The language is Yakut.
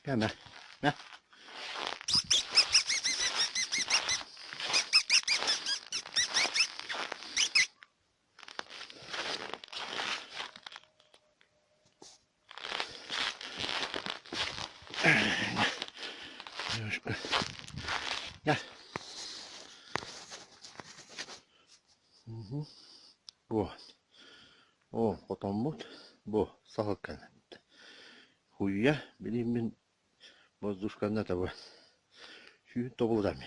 Кэмэ. Мэ. Немножко. Да. Угу. Вот. О, хотоммут бу саһылкан. Хуйя, билим мин воздушканна таба. Сүүн тобулдам.